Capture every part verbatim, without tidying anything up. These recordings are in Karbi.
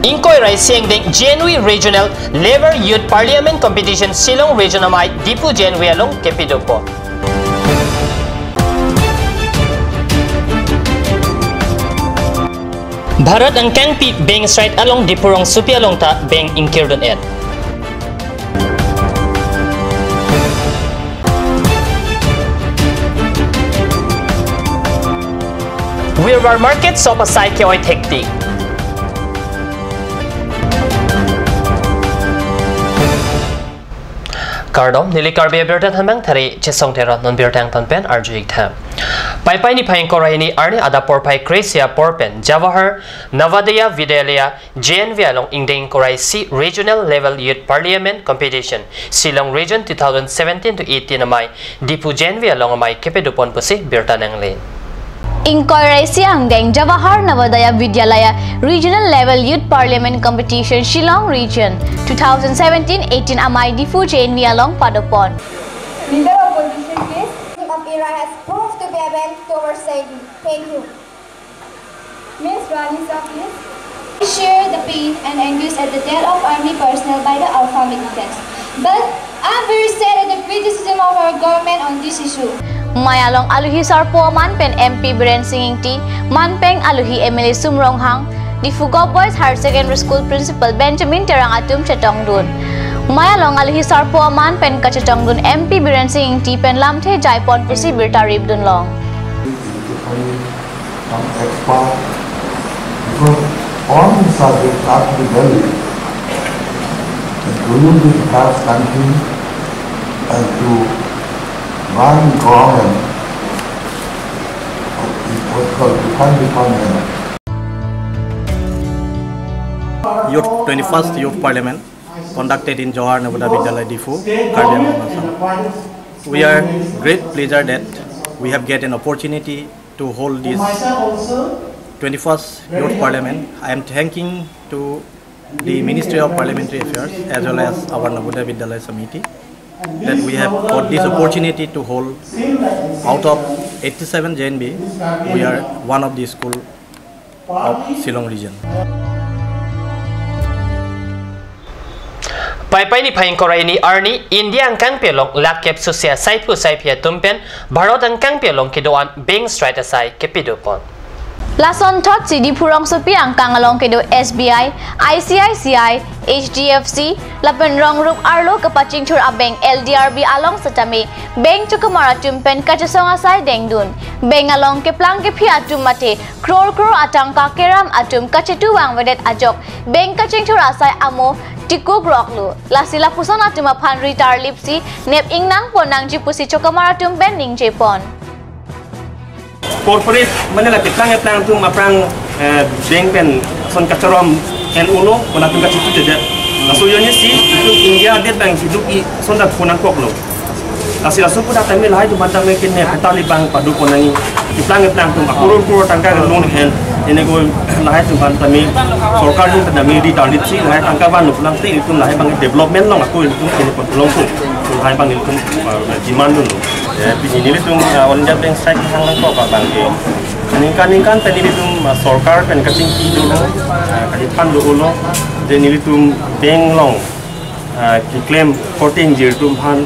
Ingkoi ra isi angdeng J N V Regional Level Youth Parliament Competition Shillong Region amei Diphu J N V along kepadopon. Bharat angkangpi bank strike along Diphu rongsopi along ta bank ingkirdun-et. Wirwar market shop asai ke-oi thektik. Kardom, neli Karbi Abirta thanbang thari Chesong Teron, non birta angton pen arju-ik tha. Paipai niphai ingkoi ra hini arni adap porphai kre-isi apor pen Jawahar Navodaya Vidyalaya J N V along ingdeng ingkoi ra isi Regional Level Youth Parliament Competition Shillong Region two thousand seventeen to eighteen amei Diphu J N V along amei kepadopon pusi birta nangle. Ingkoi ra isi angdeng Jawahar Navodaya Vidyalaya Regional Level Youth Parliament Competition Shillong Region two thousand seventeen eighteen amei Diphu J N V along padopon. Leader of opposition, please. Of Iran has proved to be a ban to our society. Thank you. Miss Rani Safi. I share the pain and anguish at the death of army personnel by the Alpha militants. But I'm very sad at the criticism of our government on this issue. Amei along alohi sarpo aman pen M P Biren Singh Ingti, manpeng alohi M L A Sum Ronghang, Diphu Govt Boys Higher Secondary School Principal Benjamin Terang atum chetongdun. Amei along alohi sarpo aman pen kachetongdun M P Biren Singh Ingti pen lamthe jaipon pusi birta ripdun long. Some expert, because all the subjects have to be dealt with, including the tax country and to run government, what is called defund the government. Youth, twenty-first Youth Parliament conducted in Jawahar Navodaya Vidyalaya Diphu, Karbi Anglong, Assam. We are great pleasure that we have get an opportunity to hold this twenty-first Youth Parliament. I am thanking to the Ministry of Parliamentary Affairs as well as our Navodaya Vidyalaya Samiti that we have got this opportunity to hold. Out of eighty-seven J N V, we are one of the school of Shillong region. Paipai niphai ingkoi ra hini arni India angkangpi along lakh kep susi asaiphu asaiphi atum pen Bharat angkangpi along kedo-an bank strike asai kepadopon. Lasonthotsi Diphu rongsopi angkang along kedo S B I, I C I C I, H D F C, lapen rong rup arlo kepachingthur abank L D R B along setame bank chokamar atum pen kachesong asai dengdun. Bank along keplang kephi atum mate crore crore atangka keram atum kachetu vangvedet ajok bank kachingthur asai amo tikuk roklo. Lasi lapuson atum aphan ritar lipsi nep ingnangpon nangji pusi chokamar atum pen ningjepon. Corporate mane la keplang keplang atum aphrang, eh, bank pen ason kachorom en uno, pen atum kachetu jejet. Laso ajoine si itum India adet abang hidup i ason ta phonangkoklo. Lasi laso aphuthak tame lahai atum aphan tame kene peta li bang padopon nangji. Keplang keplang atum akoror koror tangka ke loan hen. Ene ko lahai atum aphan tame sorkar atum tame ritar lipsi lahai tangka vanlo pulang te itum lahai abang development along ako itum kene pon pulang ko. Lahai abang itum, eh, demand dunlo. Eh, pini nelitum, eh, All India Bank strike hangnangkok abang ke. Ningkan ningkan pen nelitum, eh, sorkar pen kachingki dolo, eh, kachephan dolo. Je nelitum bank along, eh, keklem korte ingjir atum aphan,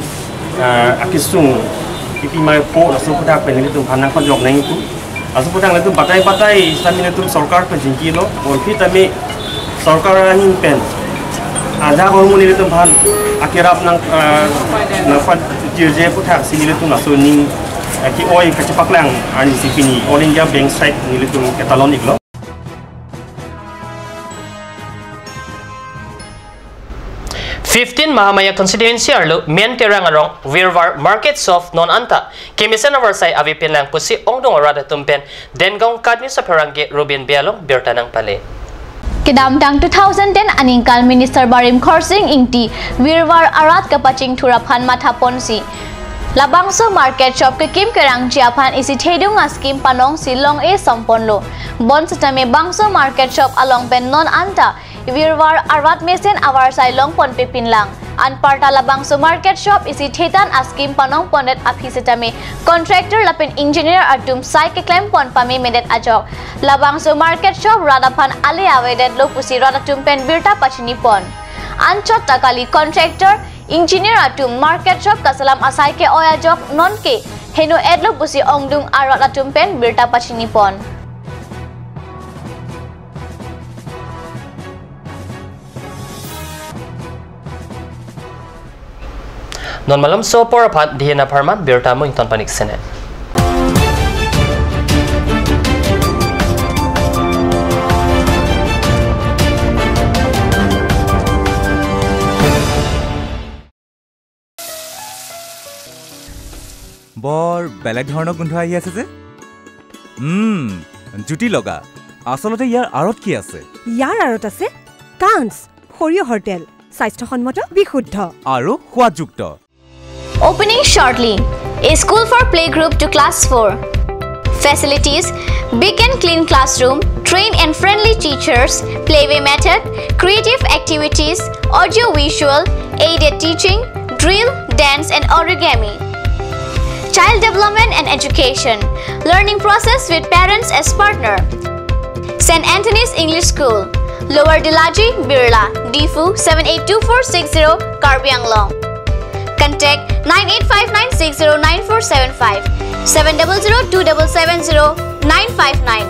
eh, akesung pipi maipo laso aphuthak pen nelitum aphan nangpajok nangji pu. Laso aphuthak nelitum batai batai sitame nelitum sorkar pen chingkilo, bonta tame sorkar ahin pen ajak ahormu nelitum aphan akerap nang, eh, nangpatirje aphuthak si nelitum laso aning, eh, ke-oi kachepaklang arni si pini All India Bank strike nelitum ketalon iklo. Fifteen Mahamaya constituency arlo Menterang arong Wirwar market shop non anta kemesen avarsai avepinlang pusi ongdung arat atum pen Dengaon Kat News apherangke Rubin Bey along birta nangpale. Kedamtang two thousand ten aningkan Minister Barim Khorsing Ingti Wirwar arat kepachingthur aphan mathaponsi labangso market shop kekim kerangji aphan isi thedung a-scheme panongsi long-e somponlo. Bonsitame bangso market shop along pen non anta Virvar arvat mesen avarsai longponpe pinlang. Anparta labangso market shop isi thetan a-scheme panongpondet aphi setame contractor lapen engineer atum sai keklempon pamemedet ajok labangso market shop rat aphan ale avedetlo pusi rat atum pen birta pachinipon. Anchot ta kali, contractor, engineer atum market shop kaselam asai ke-oi ajok nonke heno-etlo pusi ongdung arat atum pen birta pachinipon. Non malomso apor aphan dihen apharman birta mo ington panik sene. বৰ বেলেগ ধৰণৰ গোন্ধ আহি আছে যে। উম, জুতি লগা। আচলতে ইয়াৰ আঁৰত কি আছে? ইয়াৰ আঁৰত আছে কাঞ্চ, সৰিয়হৰ তেল, স্বাস্থ্যসন্মত, বিশুদ্ধ। আৰু সোৱাদযুক্ত। Opening shortly. A school for playgroup to class four. Facilities: big and clean classroom, trained and friendly teachers, playway method, creative activities, audio visual, aided teaching, drill, dance and origami. Child development and education. Learning process with parents as partner. Saint Anthony's English School, Lower Dilaji, Birla, Diphu, seven eight two four six zero, Karbi Anglong. Contact nine eight five nine six zero nine four seven five, seven double zero two double seven zero nine five nine,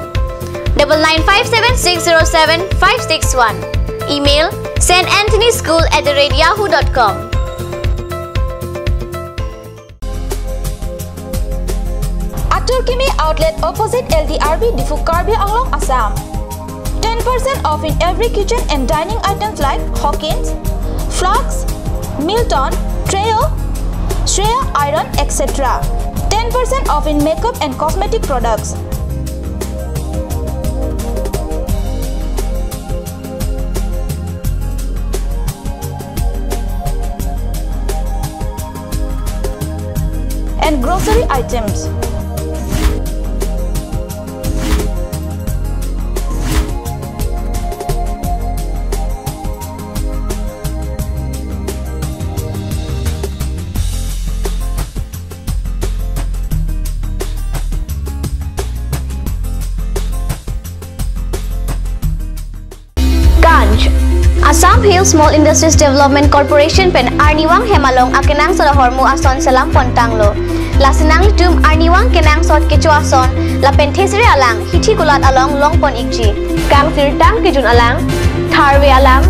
double nine five seven six zero seven five six one. Email: saint anthony school at the rate yahoo dot com. Atur Kimi Outlet, opposite L D R B, Diphu, Karbi Anglong, Assam. Ten percent off in every kitchen and dining items like Hawkins, flasks, Milton, Treo, Shreya iron, et cetera. Ten percent off in makeup and cosmetic products. And grocery items. Kanj. Assam Hill Small Industries Development Corporation pen arnivang hem along akenangsot ahormu ason selam pontanglo. Lasi nanglitum arnivang kenangsot kecho ason lapen thesere alang hithi kulat along longpon ikji. Kangsirtang kejun alang, tharve alang,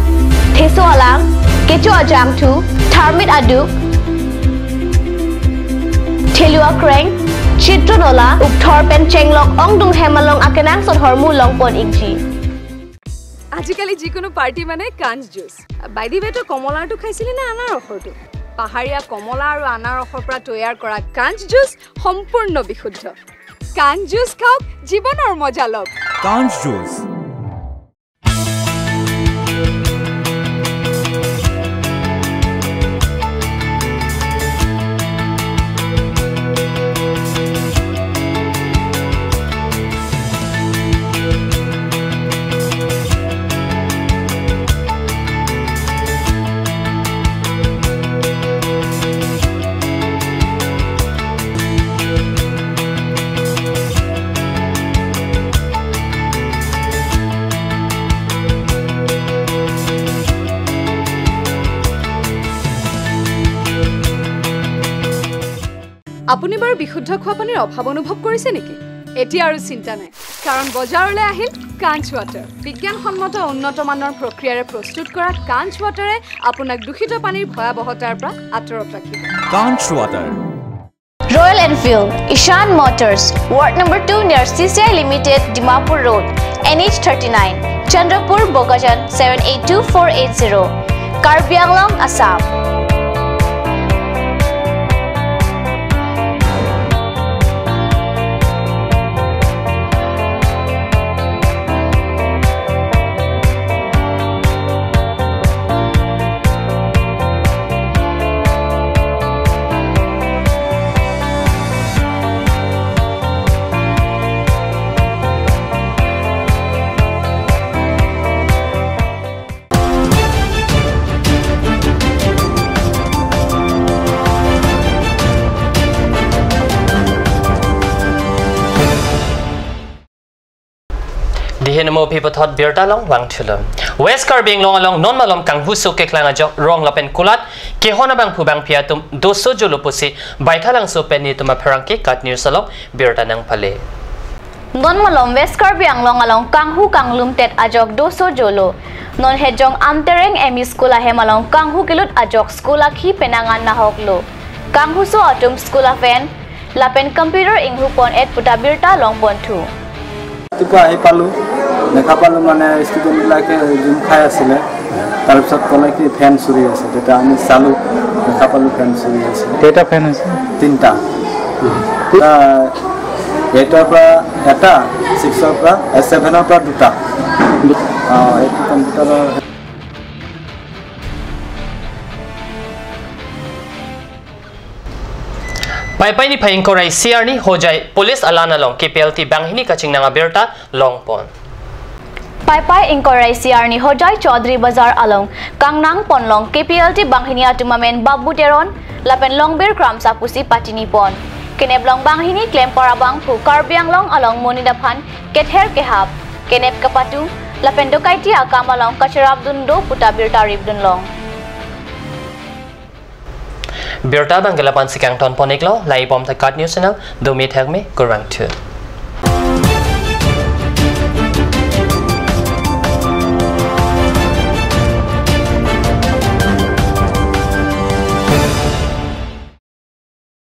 theso alang, kecho ajangthu, tharmit aduk, thelu akreng, chitron ola, ukthor pen chenglok ongdung hem along akenangsot ahormu longpon ikji. আজিকালি যিকোনো পাৰ্টি মানে কাঞ্চ juice. By the ৱে, তই কমলাৰটো খাইছিলি নে আনাৰসৰটো? পাহাৰীয়া কমলা আৰু আনাৰসৰ পৰা তৈয়াৰ কৰা কাঞ্চ জুচ সম্পূৰ্ণ বিশুদ্ধ। কাঞ্চ জুচ খাওক, জীৱনৰ মজা লওক। কাঞ্চ জুচ। আপুনি বাৰু বিশুদ্ধ খোৱা পানীৰ অভাৱ অনুভৱ কৰিছে নেকি? এতিয়া আৰু চিন্তা নাই, কাৰণ বজাৰলৈ আহিল কাঞ্চ ৱাটাৰ। বিজ্ঞানসন্মত উন্নত মানৰ প্ৰক্ৰিয়াৰে প্ৰস্তুত কৰা কাঞ্চ ৱাটাৰে আপোনাক দূষিত পানীৰ ভয়াৱহতাৰ পৰা আঁতৰত ৰাখিব। কাঞ্চ water. Royal Enfield, Ishan Motors, Ward number two near C C I Limited, Dimapur Road, N H thirty-nine, Chandrapur, Bokajan, seven eight two four eight zero, Karbi Anglong, Assam. Mo pi puthot birta along vangthulo. West Karbi Anglong along non malom kanghuso keklang ajok rong lapen kulat kehon abangphu bangphi atum doso jolo pusi Baithalangso pen netum apherangke KAT News along birta nangpale. Non malom West Karbi Anglong along kanghu kanglum tet ajok doso jolo. Non Hejong Amtereng M E School ahem along kanghu kelut ajok school akhi penangan nahoklo. Kanghuso atum school aven lapen computer inghupon et puta birta longponthu. ৰাতিপুৱা আহি পালোঁ, দেখা পালোঁ মানে ষ্টুডেণ্টবিলাকে জুম খাই আছিলে। তাৰপিছত ক'লে কি ফেন চুৰি আছে, তেতিয়া আমি চালোঁ, দেখা পালোঁ ফেন চুৰি আছে। কেইটা ফেন আছে? তিনিটা। এটা এইটৰ পৰা এটা, ছিক্সৰ পৰা, এ, ছেভেনৰ পৰা দুটা। অ, এইটো কম্পিউটাৰৰ Paipai niphai ingkoi ra isi arni Hojai police alan along K P L T banghini kachingnang abirta longpon. Paipai ingkoi ra isi arni Hojai Chaudhary Bazar along kangnang ponlong K P L T banghini atum amen Babu Teron lapen Longbir Kramsa pusi patinipon. Kenep long banghini klempar abangphu Karbi Anglong along monit aphan kether kehap, kenep kapatu lapen dokaiti akam along kacherapdun do puta birta ripdunlong. Birta abang ke lapu-an si kangtonpon-iklo, laibom ta KAT News Channel, dumi thakme, kurvangthu.